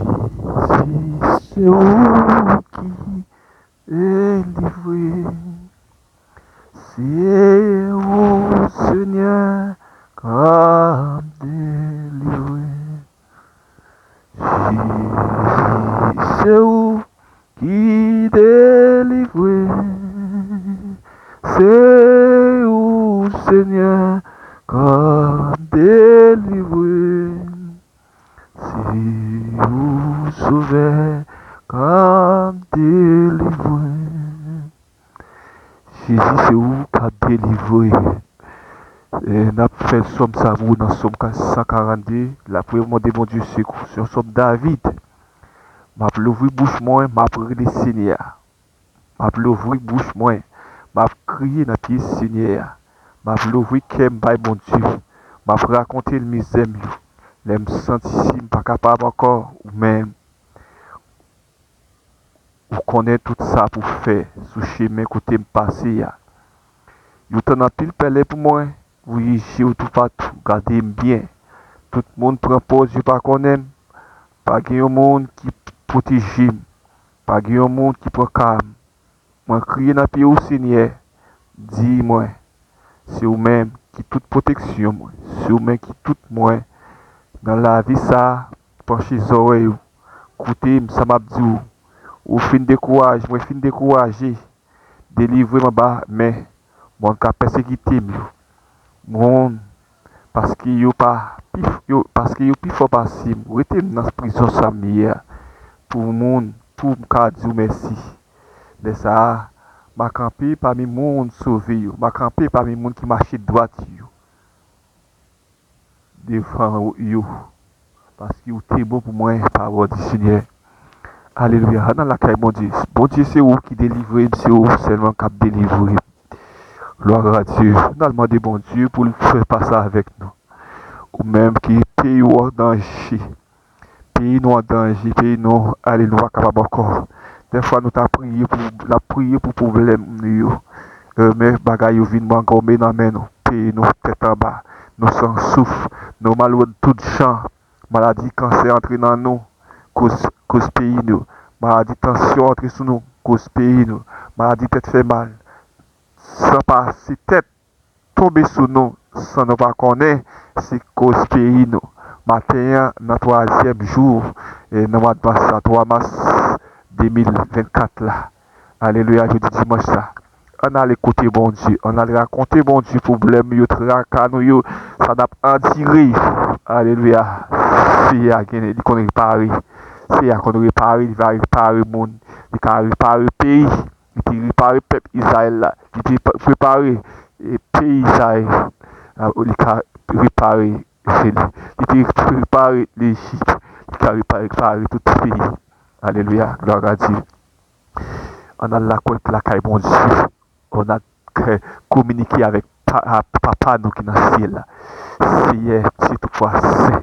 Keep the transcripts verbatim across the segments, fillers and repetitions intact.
Jezi, se ou ki delivre. Se ou, Senyè, k ap delivre. Jezi, se ou ki delivre. Se ou, Senyè, k ap delivre. Se ou, Sovè, k ap delivre. Jezi, se ou k ap delivre. E, n ap fè sòm sa pou ou nan Sòm ka-, san karannde. L ap mande Bondye sekou. Se yon sòm David. M ap louvri bouch mwen, m ap rele Senyè a. M ap louvri bouch mwen, m ap kriye nan pye Senyè a. M ap louvri kè m bay Bondye. M ap rakonte l mizè m yo. Lè m santi si m pa kapab ankò, ou menm, ou konnen tout sa pou fè sou chemen kote m pase a. Yo tann anpil pèlen pou mwen, voye je w toupatou, gade m byen. Tout moun pran pòz yo pa konnen m, pa gen yon moun ki pwoteje m, pa gen yon moun ki pran ka m. Mwen kriye nan pye w, Senyè, di mwen, se ou menm ki tout pwoteksyon mwen, se ou menm ki tout mwen nan lavi sa a, panche zòrèy ou, koute m sa m ap di w. Ou fin dekouraje, mwen fin dekouraje, delivre m anba men moun k ap pèsekite m yo. Moun, paske yo pa pi, yo, paske yo pi fò pase m, rete m nan prizon sa m ye a, pou moun, pou m ka di w mèsi. Lè sa a, m a kanpe pami moun sove yo, m a kanpe pami moun ki mache dwat yo, devan yo, paske ou te bon pou mwen, pawòl di Senyè. Alelouya. Ann al lakay Bondye. Bondye, se ou ki delivre m, se ou sèlman k ap delivre m. Glwa a Dye. N al mande Bondye pou l fè pa sa avèk nou. Ou menm ki peyi w an danje. Peyi nou an danje, peyi nou, ale, nou pa kapab ankò. Dèfwa nou ta priye pou, n ap priye pou pwoblèm nou yo. E, men bagay yo vin mangòmen nan men nou. Peyi nou tèt anba. Nou san souf. Nou malad tout jan. Maladi kansè antre nan nou. Koz, koz peyi nou. Maladi tansyon antre sou nou. Koz peyi nou. Maladi tèt fè mal. San pase tèt tonbe sou nou san nou pa konnen, se koz peyi nou. Maten an, nan twazyèm jou, e, nan mwa mas la, twa mas de mil vennkat la. Alelouya, jodi dimanch la. Ann ale kote Bondye, ann ale rakonte Bondye pwoblèm yo, traka nou yo, sa n ap andire. Alelouya. Seyè a gen, li konn repare. Seyè a konn repare, li va repare moun. Li ka repare peyi. Li te repare pèp Izrayèl la. Li te pa-, prepare, e, peyi Izrayèl. A, li ka repare, li te prepare Lejip. Li ka repare, repare tout peyi. Alelouya. Glwa a Dye. Ann al lakay, lakay Bondye. Ann al, e, kominike avèk pa-, a, Papa nou ki nan syèl la. Seyè, se tou pwasen.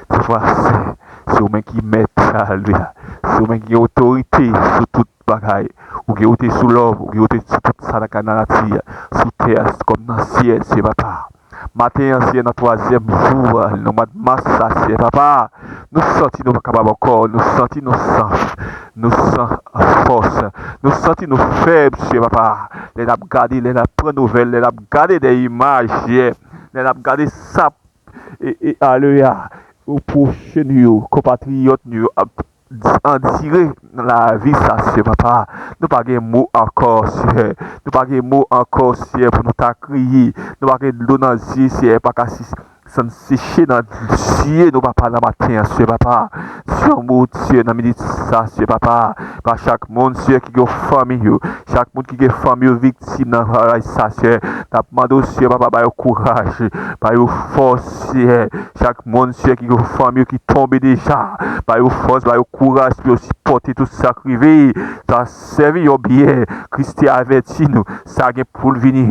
Tou pwasen. Se ou menm ki mèt. Alelouya. Se ou menm ki gen otorite sou tout bagay. Ou gen otorite sou lòm, ou gen otorite sou tout sa nan ka nan nati a, sou tè a, kòm nan syèl, se Papa. Maten an, Seyè, nan twazyèm jou a, nan mwa mas sa, Seyè, Papa, nou santi nou pa kapab ankò, nou santi nou san, nou san fòs, nou santi nou fèb, Seyè, Papa. Lè n ap gade, lè n ap pran nouvèl, lè n ap gade de imaj, Seyè, lè n ap gade sa, e, e, alelouya, pwochen nou yo, konpatriyòt nou yo ap andire nan lavi sa, Seyè Papa. Nou pa gen mo ankò, Seyè. Nou pa gen mo ankò, Seyè, pou nou ta kriye. Nou pa gen dlo nan zye, Seyè, pa ka si-, sann seche nan zye nou, Papa, nan maten an, Seyè Papa. Se yon mo, Seyè, nan minit sa, Seyè Papa. Pa chak moun, Seyè, ki gen fanmi yo. Chak moun ki gen fanmi yo viktim nan bagay sa, Seyè. N ap mande w, Seyè Papa, ba yo kouraj, ba yo fòs, Seyè. Chak moun, Seyè, ki gen fanmi yo ki tonbe deja, ba yo fòs, ba yo kouraj pou yo sipòte tout sa k rive. Sa sèvi yo byen. Kris te avèti nou, sa gen pou l vini.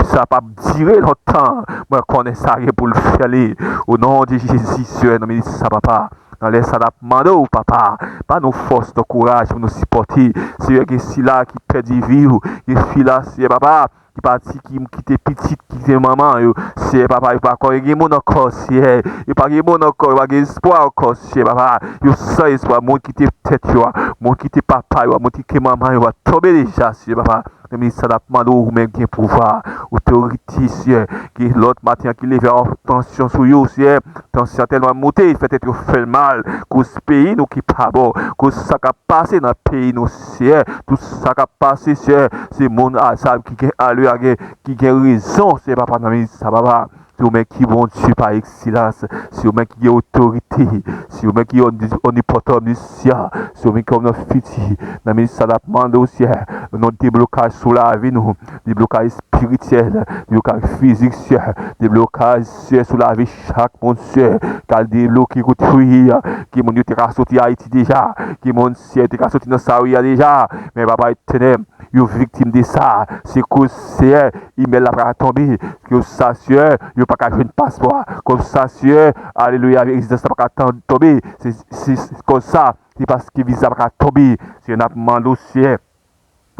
Sa p ap dire lontan. Mwen konnen sa gen pou l fè li. O non de Jezi, Seyè, nan minit sa, Papa. Nan lè sa, n ap mande w, Papa, ba nou fòs, nou kouraj pou nou sipòte. Seyè, gen sila ki pèdi vi yo, gen sila, Seyè, Papa, ki pati, ki kite pitit, ki kite manman yo. Seyè, papa, yo pa ankò gen moun ankò, Seyè. Yo pa gen moun ankò, yo pa gen espwa ankò, Seyè, papa. Yo san espwa, moun kite tèt yo a, moun kite papa yo a, moun kite manman yo a, tonbe deja, Seyè, papa. Nan minit sa, n ap mande w, ou menm gen pouvwa, otorite, Seyè. Gen lòt maten an ki leve a, tansyon sou yo, Seyè. Tansyon an tèlman moute, fè tèt yo fè l mal. Koz peyi nou ki pa bon. Koz sa k ap pase nan peyi nou, Seyè. Tout sa k ap pase, Seyè, se moun a sa ki gen alè a, gen, ki gen rezon, Seyè, papa, nan minit sa, papa. Se ou menm ki Bondye pa ekselans. Se ou menm ki gen otorite. Se ou menm ki omni-, omnipotan, omnisyan. Se ou menm ki wè nan fiti. Nan minit sa, n ap mande w, Seyè, yon deblokaj sou lavi nou. Deblokaj espirityèl. Deblokaj fizik, Seyè. Deblokaj, Seyè, sou lavi chak moun, Seyè. K al debloke kote yo ye a. Gen moun yo te ka soti Ayiti deja. Gen moun, Seyè, te ka soti nan sa yo ye a deja. Men, papa etènèl, yo viktim de sa. Se koz, Seyè, imèl la pa ka tonbe. Koz sa, Seyè, yo pa ka jwenn paspò. Koz sa, Seyè, alelouya, rezidans la pa ka tan-, tonbe. Se, se, se koz sa, se paske viza pa ka tonbe. Seyè, n ap mande w, Seyè,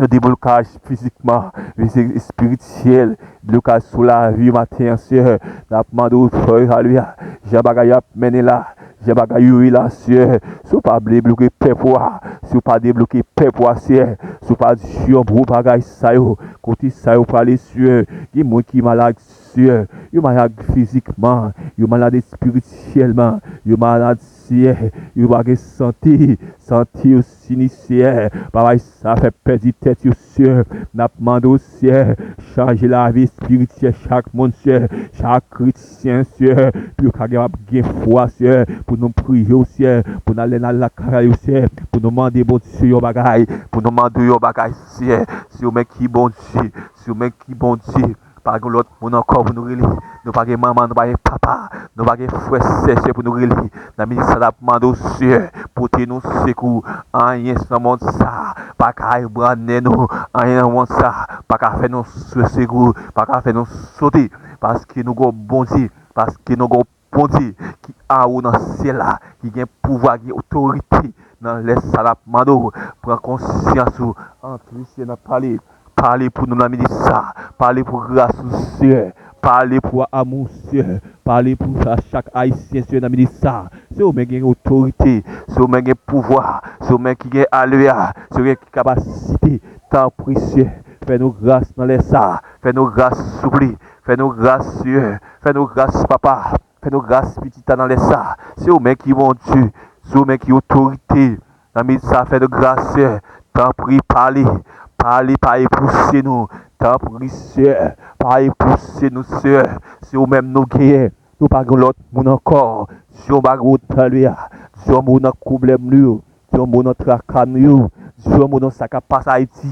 yon deblokaj fizikman, fizik, espirityèl, deblokaj sou lavi maten an, Seyè. N ap mande w, Seyè, alelouya, jan bagay yo ap mennen la, jan bagay yo ye la, Seyè, si w pa debloke pèp ou a, si w pa debloke pèp ou a, Seyè, si w pa di yon bon bagay sa yo, kote sa yo prale, Seyè, gen moun ki malad, Seyè, yo malad fizikman, yo malad espirityèlman, yo malad, Seyè, yo pa gen sante, sante yo sinistre, bagay sa fè pèdi tèt yo, Seyè. N ap mande w, Seyè, chanje lavi espirityèl chak moun, Seyè, chak kretyen, Seyè, pou yo ka gen, gen fwa, Seyè, pou nou priye w, Seyè, pou n al, lè n al lakay yo, Seyè, pou nou mande Bondye yon bagay, pou nou mande yon bagay, Seyè. Se ou menm ki Bondye, se ou menm ki Bondye. Pa gen lòt moun ankò pou nou rele. Nou pa gen manman, nou pa gen papa, nou pa gen frè, sè, sè pou nou rele. Nan minit sa, n ap mande w, Seyè, pote nou sekou. Anyen nan mond sa pa ka ebrannen nou. Anyen nan mond sa pa ka fè nou se-, sekou, pa ka fè nou sote. Paske nou gon Bondye, paske nou gon Bondye ki anwo nan syèl la, ki gen pouvwa, ki gen otorite nan lè sa. N ap mande w, pran konsyans ou, antre, Seyè, nan pale. Pale pou nou nan minit sa. Pale pou gras ou, Seyè. Pale pou amou, Seyè. Pale pou sa, chak Ayisyen, Seyè, nan minit sa. Se ou menm gen otorite. Se ou menm gen pouvwa. Se ou menm ki gen aleya. Se ou menm ki kapasite. Tanpri, Seyè. Fè nou gras nan lè sa. Fè nou gras, souple. Fè nou gras, Seyè. Fè nou gras, papa. Fè nou gras, pitit la, nan lè sa. Se ou menm ki Bondye. Se ou menm ki otorite. Nan minit sa, fè nou gras, Seyè. Tanpri, pale. Pale, pa repouse nou. Tanpri, Seyè. Pa repouse nou, Seyè. Se ou menm nou genyen. Nou pa gen lòt moun ankò. Di yon mo nan pwoblèm nou yo. Di yon mo nan traka nou yo. Di yon mo nan sa k ap pase Ayiti.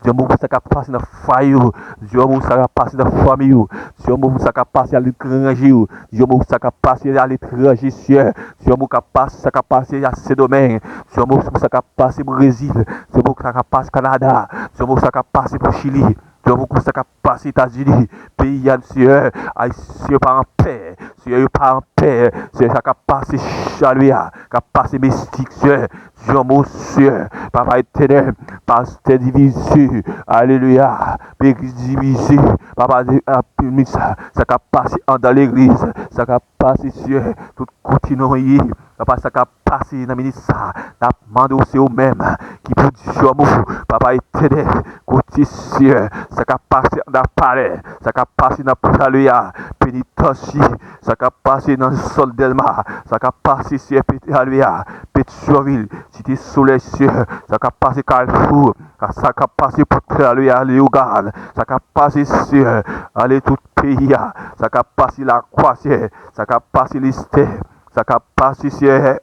Di yon mo pou sa k ap pase nan fwaye yo. Di yon mo pou sa k ap pase nan fanmi yo. Di yon mo pou sa k ap pase aletranje yo. Di yon mo pou sa k ap pase aletranje, Seyè. Di yon mo k ap pase sa k ap pase a Sendomeng. Di yon mo pou sa k ap pase Brezil. Di yon mo pou sa k ap pase Kanada. Di yon mo pou sa k ap pase pou Chili. Di yon mo pou sa k ap pase Etazini. Peyi a, Seyè, Ayisyen yo pa anpè. Seyè, yo pa anpè. Seyè, sa k ap pase Chaliya, k ap pase Mestik, Seyè. Di yon mo, Seyè, papa etènèl, pastè divize, alelouya, legliz divize, papa, sa k ap pase anndan legliz, sa k ap pase, Seyè, tout kote nou ye, papa, sa k ap pase nan minit sa, n ap mande w, se ou menm ki pou di yon mo, papa etènèl, kote, Seyè, sa k ap pase anndan palè, sa k ap pase nan Chaliya, penitansye, sa k ap pase nan zòn Dèlma, sa k ap pase, Seyè, Pet-, Chaliya, Petyonvil, Site Solèy, Seyè, sa k ap pase Kalfou, sa k ap pase Pòt Chaliya, Leyogàn, sa k ap pase, Seyè, ale tout peyi a, sa k ap pase Lakwa, Seyè, sa k ap pase Lestè, sa k ap pase, Seyè,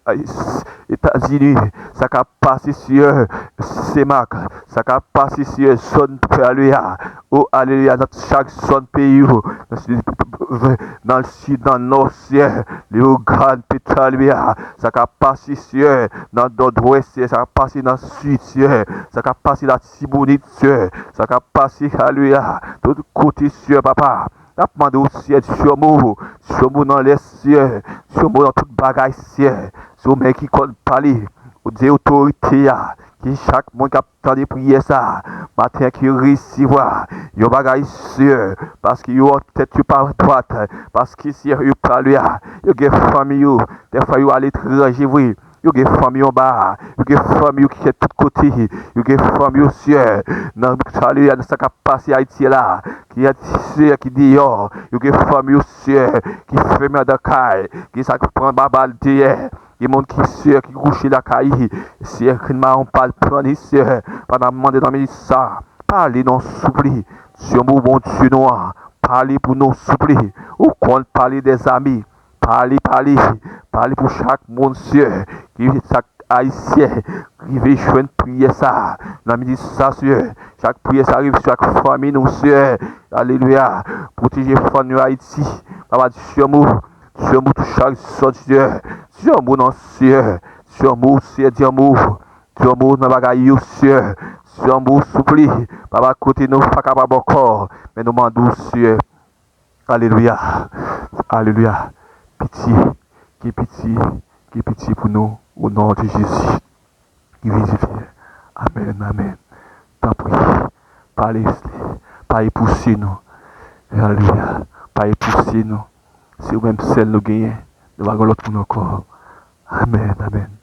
Etazini, sa k ap pase, Seyè, Senmak, sa k ap pase, Seyè, zòn Chaliya, o, alelouya, nan chak zòn peyi yo, nan sid, nan sid, nan nò, Seyè, Leyogàn, Pet-, Chaliya, sa k ap pase, Seyè, nan Nòdwès, Seyè, sa k ap pase nan Sid, Seyè, sa k ap pase Latibonit, Seyè, sa k ap pase, alelouya, tout kote, Seyè, papa. N ap mande w, Seyè, di yon mo, di yon mo nan Lès, Seyè, di yon mo nan tout bagay, Seyè. Se ou menm ki konn pale, ou di otorite a, Ki chak moun k ap tande priyè sa a, maten an, ki yo resevwa yon bagay, Seyè, paske yo wè tèt yo pa dwat, paske, Seyè, yo pa lwe a, yo gen fanmi yo, dèfwa yo aletranje vre, yo gen fanmi yo anba a, yo gen fanmi yo ki kite tout kote, yo gen fanmi yo, Seyè, nan, alelouya, nan sa k ap pase Ayiti a la, ki, Seyè, ki deyò, yo gen fanmi yo, Seyè, ki fèmen anndan kay, ki sa k pran babal dèyè, gen moun ki, Seyè, ki kouche lakay, Seyè, ki mawon pa l pran li, Seyè, pandan m mande nan minit sa, pale non, souple, Seyè, bon Dye nou an, pale pou nou, souple, ou konn pale dèzame, pale, pale, pale pou chak moun, Seyè, ki chak Ayisyen rive jwenn priyè sa, nan minit sa, Seyè, chak priyè sa rive, chak fanmi nou, Seyè, alelouya, pwoteje fanmi nou Ayiti, papa, Seyè, Seyè, tou chak sòt, Seyè, Seyè, non, Seyè, Seyè, Seyè, di yon mo, di yon mo nan bagay yo, Seyè, Seyè, souple, papa, kote nou pa kapab ankò, men nou mande w, Seyè, alelouya, alelouya, pitye, ki pitye, ki pitye pou nou, o non de Jezi, ki vizifye, amèn, amèn, tanpri, pale, pale pou si nou, alelouya, pale pou si nou, se ou menm sèl nou genyen, nou pa gen lòt moun ankò, amèn, amèn.